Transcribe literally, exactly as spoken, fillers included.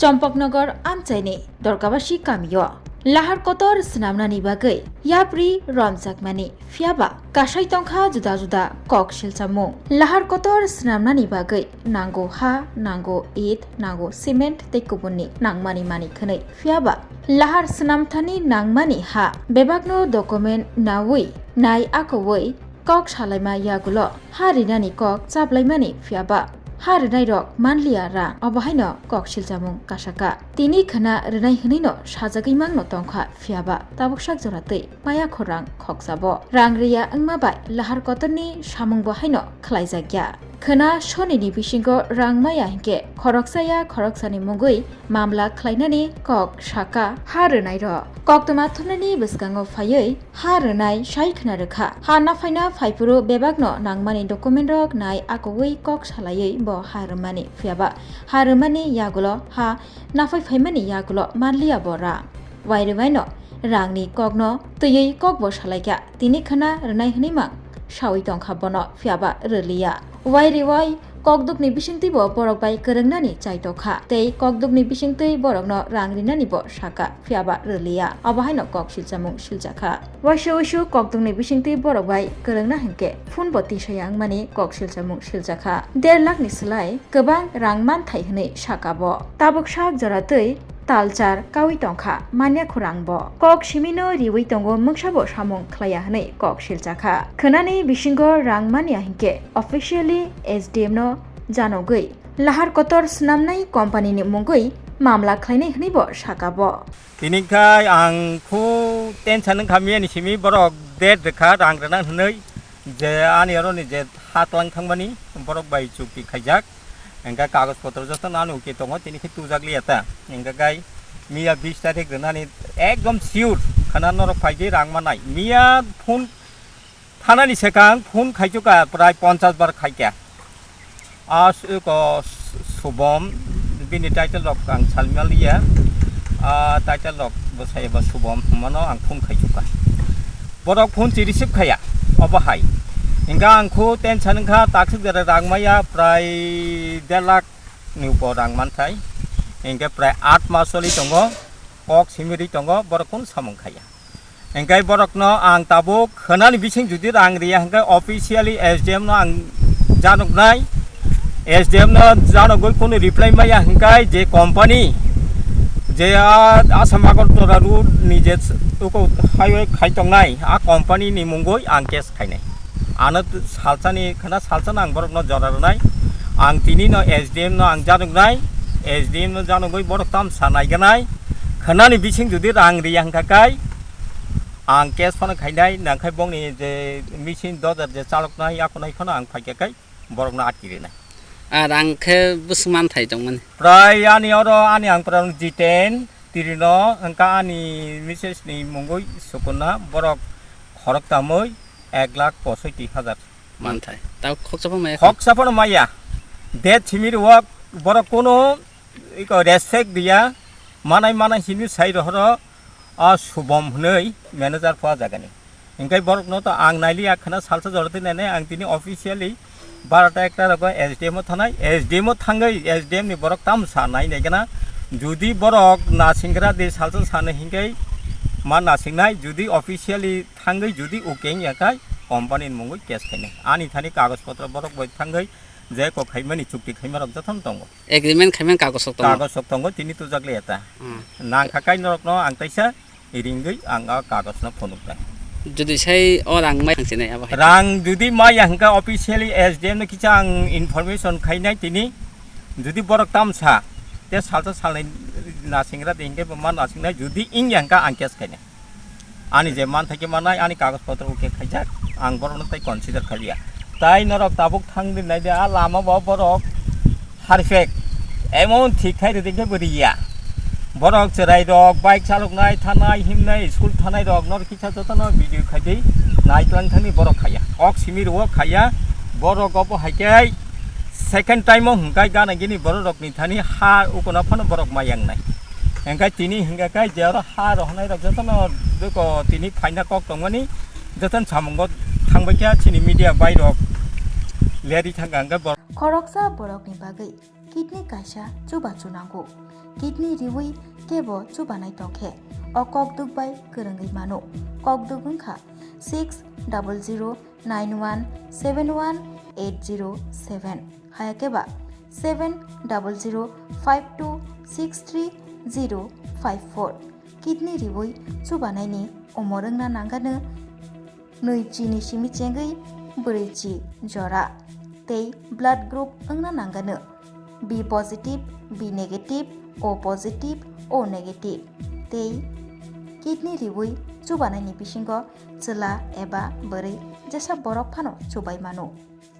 Tompoknogor amchaini Dorkabasi kamio lahar kotor swnamnani bagwi yapri romjakmani, phiyaba kasai tongkha juda juda kok silchamung. Lahar kotor swnamnani bagwi nango ha, nango it, nango cement tei kubunni nangmani manwi khwnwi, phiyaba lahar swnamthani nangmani ha bebakno document naui nai akoui kok salaima yagulo ha rinani kok chaplaimani, phiyaba ha rinairok manliya rang, obo haino kok silchamung kasaka. Tini khwna rinai hwnwino sajagwi mangno tongkha, phiyaba tabuk sak jora twi maya khorang khokjabo. Rang riya wngma bai lahar kotorni samungbo haino khlaijakya. Khwna sonini bisingo rang maya hinkhe khoroksa ya khoroksani mungwi mamla khlainani kok saka ha rwnairok. Koktwma thumnani bwskango phaiwi ha rwnai sai khwna rwkha. Ha naphaina phaiphuru bebakno nangmani documentrok nai akoui kok salaiwi bo ha rwmani, phiyaba ha rwmani yagulo ha naphai phaimani yagulo manliya bo rang. Wairiwaino rangni kokno twiwi kokbo salaikha, tini khwna rwnai hwnwi mang saui tongkha bono, phiyaba rwliya. Wairiwai kokdukni bisingtwibo borok bai kwrwngnani chaitokha tei kokdukni bisingtwi borokno rang rinanibo saka, phiyaba rwliya. Obo haino kok silchamung siljakha. Waisa uisu kokdukni bisingtwi borok bai kwrwngna hinkhe phone bo tisaya wngmani kok silchamung siljakha. Der lakh ni slai kwbang rang manthai hwnwi saka bo. Tabuk sak jora twi talchar kaui tongkha, manya khorang bo. Kok simino riui tongo, mungsa bo samung khlaiya hwnwi kok siljakha. Khwnani bisingo rang manya hinkhe officially S D M no janogwi lahar kotor swnamnai company ni mungwi mamla khlainai hwnwi bo saka bo. Tini khai ang khu tension wngkha, miyani simi borok date rwkha rang rwna hwnwi, je ani aro ni je ha tlang thangmani borok bai chukti khaijak. Hingke kagoj potro joto no ano uke tongo, tini khe tujak liya ta. Hingke gai miya bis tarik rwnani ekdom sure khana norok phaidi rang manai. Miya phone thanani sekang phone khaichuka prai ponchas bar khaikha. A su-, ko su-, Subom bini title rok ang salmaliya. A title rok bwsai ba Subom hwnmano ang phone khaichuka. Borok phone si receive khaya, obo hai. Hingke ang kho tension wngkha, taksik jora rang maya prai der lakh ni upor rang manthai. Hingke prai aat mas choli tongo, kok simi ri tongo, borok kunu samung khaya. Hingke borokno ang tabuk khwnani bising judi rang riya hingke officially S D M no ang janoknai. S D M no janogoi kunu reply maya hingke je company je a Assam Agartala road ni je uko highway khai tongnai a company ni mungoi ang case khainai. Ano t-, salsani khana salsano ang borokno jora rwnai. Ang tini no S D M no ang janoknai. S D M no janogoi borok tam sa naiganai. Khwnani bising judi rang riya hingka kai ang case phano khainai, nangkhai bongni je machine dojar je chaloknai akonai phano ang phaikha kai borokno atki rinai. Ar ang khe bwswk manthai tongmani? Prai ani oro ani ang prai Jiten Tirino hingka ani misses ni mungoi Sukuna, borok khorok tamoi ek lakh posoiti hajar. Manthai. Tao khoksa phano maya. Khoksa phano maya. Date simi rwok borok kunu iko respect diya. Manai manai simi sai rohoro a Subom hwnwi manager pha jagani. Hingke borokno to ang nailiya khana salsa jora twi nainai, ang tini officially barota ekta rogo S D M o thanai, S D M o thangwi S D M ni borok tam sa nai naigana. Judi borok nasingra di salsa sano hingke ma nasingnai, judi officially thangwi judi ukeng yakai company ni mungwi case khainai. Ani thani kagoj potro borok bai thangwi je kok khaimani chukti khaimarok jotono tongo. Agreement khaimani kagoj sok tongo. Kagoj sok tongo, tini tujak liya ta. Hmm. Nang khakai norokno ang taisa ringwi ang a kagoj no phunuknai. Judi sai o rang mai thangsinai abo hai. Rang judi maya hingka officially S D M no kisa ang information khainai tini. Judi borok tamsa te salsa salnai nasingra de hingke bo ma nasingnai, judi ingya hingka ang case khainai. Ani je man thai ke manai, ani kagoj potro uke khaijak, ang borokno tai consider khaiya. Tai norok tabuk thang di nai de, a lama bo borok harpek, emon thik khai rwdi khe bo riya. Borok chwrai rok, bike chaloknai, thanai, himnai, school thanai rok, norok kisa jotono video khai di, nai tlang thangni borok khaiya. Kok simi rwo khaiya, borok obo hai khe second time o hwnkhai gana gini borok rokni thani ha ukuna phano borok ma yangnai. Hingkhe tini hingkha khe je oro ha rohornai rok jotono beko tini phaina kok tongmani, jotono samungo thangbai khe chini media bai rok leri thangkha hingkhe borok. Khoroksa borokni bagwi kidney kaisa chubachu nango. Kidney riwi kebo chubanai tongkhe o kokduk bai kwrwngwi mano. Kokduk wngkha six double zero nine one seven one eight zero seven, hayakhe ba seven double zero five two six three zero five four. Kidney riwi chubanaini omor wngna nangano nui chini simi chengwi brwi chi jora tei blood group wngna nangano B positive, B negative, O positive, O negative tei kidney riwi chubanaini bisingo chwla eba bwrwi jesa borok phano chubai mano.